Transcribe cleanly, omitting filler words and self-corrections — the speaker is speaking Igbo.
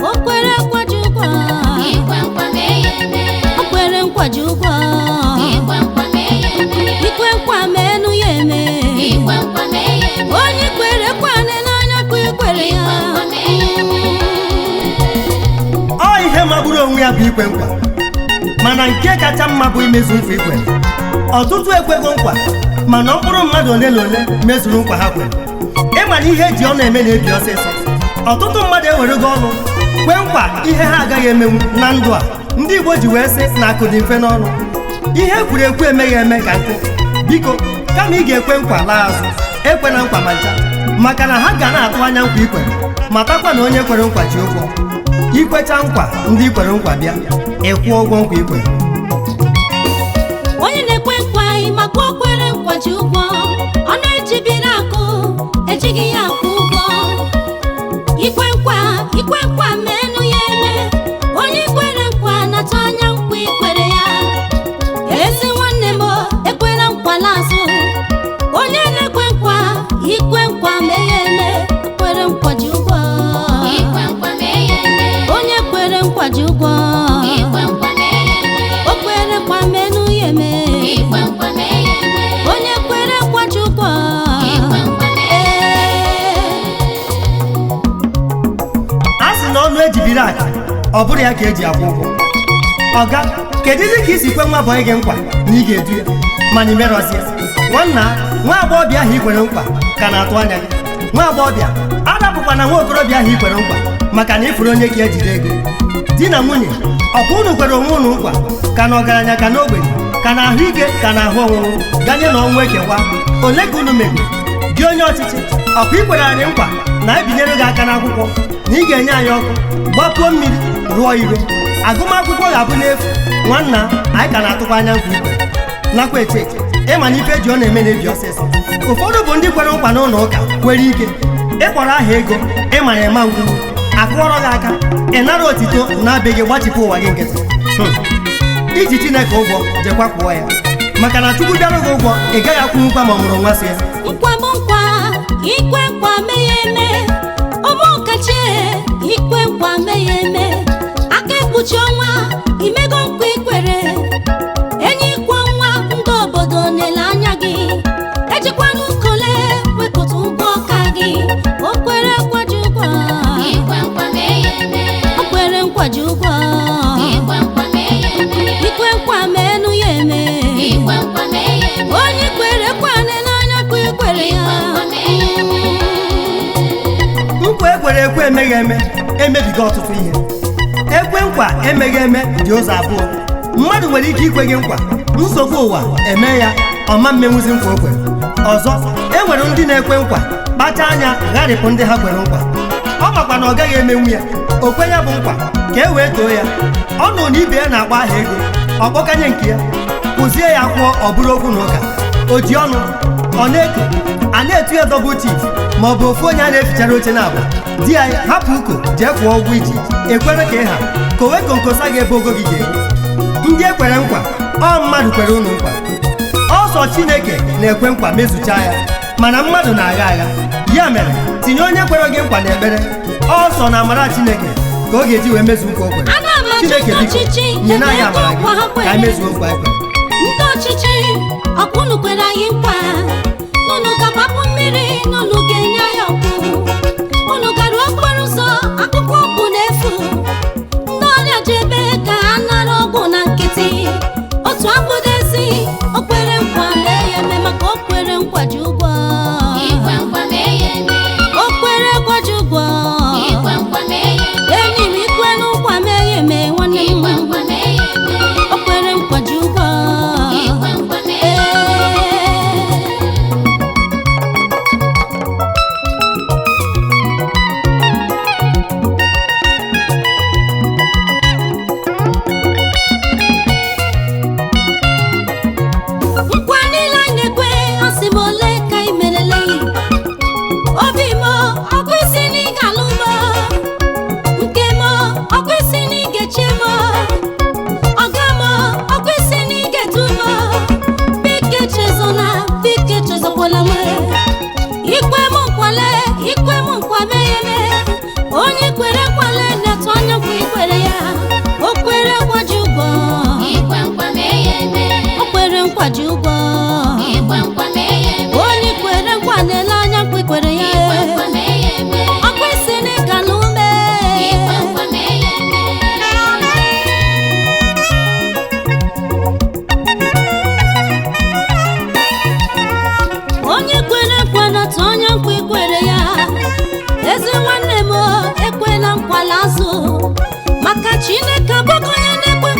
O kwere nkwa ji ụgwọ. Ikwe nkwa mee ya eme. O kwere nkwa ji ụgwọ. Ikwe nkwa mee ya eme. Ikwe nkwa meenụ ya eme. Ikwe nkwa mee ya eme. Onye kwere nkwa n'anya kwa ikwere ya. Ikwe nkwa mee ya eme. Ọ ihe magburu onwe ya bụ ikwe nkwa, mana nke kacha mma bụ imezu nkwa ikwere. Ọtụtụ ekwego nkwa, mana mkpụrụ mmadụ ole na ole mezuru nkwa ha kwere. Ịma na ihe eji ọnụ eme na-ebi ọsịsọ. Ọtụtụ mmadụ ewerego ọnụ kwe nkwa ihe ha agaghị emenwu na ndụ a. Ndị Igbo ji wee sị na akụ dị mfe n'ọnụ. Ihe ekwuru ekwu emeghị eme ka nkụ. Biko, kama ị ga-ekwe nkwa laa azụ, ekwena nkwa ma ncha, maka na ha ga na-atụ anya nkwa ikwere. Matakwa na onye kwere nkwa ji ụgwọ. Ikwecha nkwa ndị ikwere nkwa bịa, ịkwụọ ụgwọ nkwa ikwere. Onye na-ekwe nkwa maka o kwere nkwa ji ụgwọ. Ọ na-ejibiri akụ ejighị ya akwụ ụgwọ. Ikwe nkwa, ikwe nkwa meenụ ya eme. Onye kwere nkwa na-atụ anya nkwa ikwere ya. Ezi nwanne m, ekwela nkwa n'azụ. Onye na-ekwe nkwa, ikwe nkwa mee ya eme. Kwere nkwa ji ụgwọ. Ikwe nkwa mee ya eme. Onye kwere nkwa ji ụgwọ. Ikwe nkwa mee ya eme. O kwere nkwa meenụ ya eme. Ikwe nkwa mee ya eme. Onye kwere nkwa ji ụgwọ. Ikwe nkwa mee ya eme. A sị na ọnụ ejibiri akụ, ọ bụrụ ya ka eji akwụ ụgwọ. Ọga, kedụzi ka isi kwe nwa bọyị gị nkwa na ị ga-edu ya, mana ị merọzie? Nwanna, nwa agbọghọbịa ahụ ikwere nkwa ka na-atụ anya gị. Nwa agbọghọbịa, arapụkwana nwa okorobịa ahụ ikwere nkwa maka na ịfụrụ onye ka ejide ego. Di na nwunye, ọkwa unu kwere onwe unu nkwa, ka na ọgaranya ka na ogbenye, ka na ahụike ka na ahụ ọnwụnwụ, ganye na ọnwụ ekewa. Ole ka unu megoro? Gị onye ọchịchị, ọkwa ikwere anyị nkwa na ebinyere gị aka n'akwụkwọ, na ị ga-enye anyị ọkụ, gbapuo mmiri, rụọ iro, agụmakwụkwọ ga-abụ n'efu. Nwanna, anyị ka na-atụkwa anya nkwa ikwe nakwa eche eche. Ịma na ife eji ọ na-eme na-ebi ọsịsọ. Ụfọdụ bụ ndị kwere nkwa n'ụlọ ụka kwere ike ịkpọrọ aha ego, ịma na ịma ngwuru akụọrọ gị aka, ị nara otito na-abịa gị gbachipụ ụwa gị nkịtị. Iji Chineke ụgwọ, jekwa kwụọ ya, maka na Chukwu bịara gị ụgwọ, ị gaghị akwụ nkwa ma ọ mụrụ nwa si ya. Nkwa bụ nkwa, ikwe nkwa mee ya eme. Ụmụkachie, ikwe nkwa mee ya eme. Aka ekpuchi ọnwa, imego nkwa ikwere. Enyi kwa nwa, ndị obodo na-ele anya gị. Ejikwana ukole wekọta ụgwọ ọka gị. O kwere nkwa ji ụgwọ. Ikwe nkwa mee ya eme. O kwere nkwa ji ụgwọ. Ikwe nkwa mee ya eme. Ikwe nkwa meenụ ya eme. Ikwe nkwa mee ya eme. Onye kwere nkwa n'anya kwa ikwere ya. Ikwe nkwa mee ya eme. Nkwa ekwere ekwe emeghị eme emebigo ọtụtụ ihe. Ekwe nkwa emeghị eme dị ụzọ abụọ. Mmadụ nwere ike ikwe gị nkwa, nsogbu ụwa eme ya ọma mmenwuzi nkwa o kwere. Ọzọ, e nwere ndị na-ekwe nkwa kpacha anya gharịpụ ndị ha kwere nkwa. Ọ makwa na ọ gaghị emenwu ya, o kwe ya bụ nkwa ka e wee too ya. Ọ nụ na ibe ya na-akpọ aha ego, ọ kpọkanye nke ya, kụzie ya kwụọ, ọ bụrụ okwu na ụka. O ji ọnụ ọ na-eko, a na-etu ya double chief, ma ọ bụ ofu onye a na-efichara oche na-abụ. Di ya hapụ uko jee kwụọ ụgwọ iji ekwere ka ị ha kowe konkosa gị ebe ogo gị ga-eru. Ndị ekwere nkwa, ọ mmadụ kwere unu nkwa. Ọsọ Chineke na-ekwe nkwa mezucha ya, mana mmadụ na-agha agha. Ya mere, tinye onye kwere gị nkwa n'ekpere. Ọsọ na amara Chineke ka ọ ga-eji wee mezu nkwa o kwere. Ana m achọ Chineke ndị biko, ọchịchị nye na anyị ebe amara ego nkwa ha gị ka anyị kwere. mezuo nkwa anyị kwere. Ndị ọchịchị, ọkwa unu kwere anyị nkwa n'unu ga-agbapụ mmiri, n'unu ga-enye anyị ọkụ, unu gara okporo ụzọ, akụkọ ọgwụ n'efu. Ndị ọrịa jebe ka ha nara ọgwụ na nkịtị. Otu abụdezi o kwere nkwa mee ya eme, maka o kwere nkwa ji ụgwọ. Ikwe nkwa mee ya eme. O kwere nkwa ji ụgwọ. Ikwe nkwa mee ya eme. Enyi m, ikwe nkwa mee ya eme, nwanne m. Ikwe nkwa mee ya eme. O kwere nkwa ji ụgwọ. Ikwe nkwa mee ya eme. Ee. Azụ maka Chineke abụghị onye na-ekwe.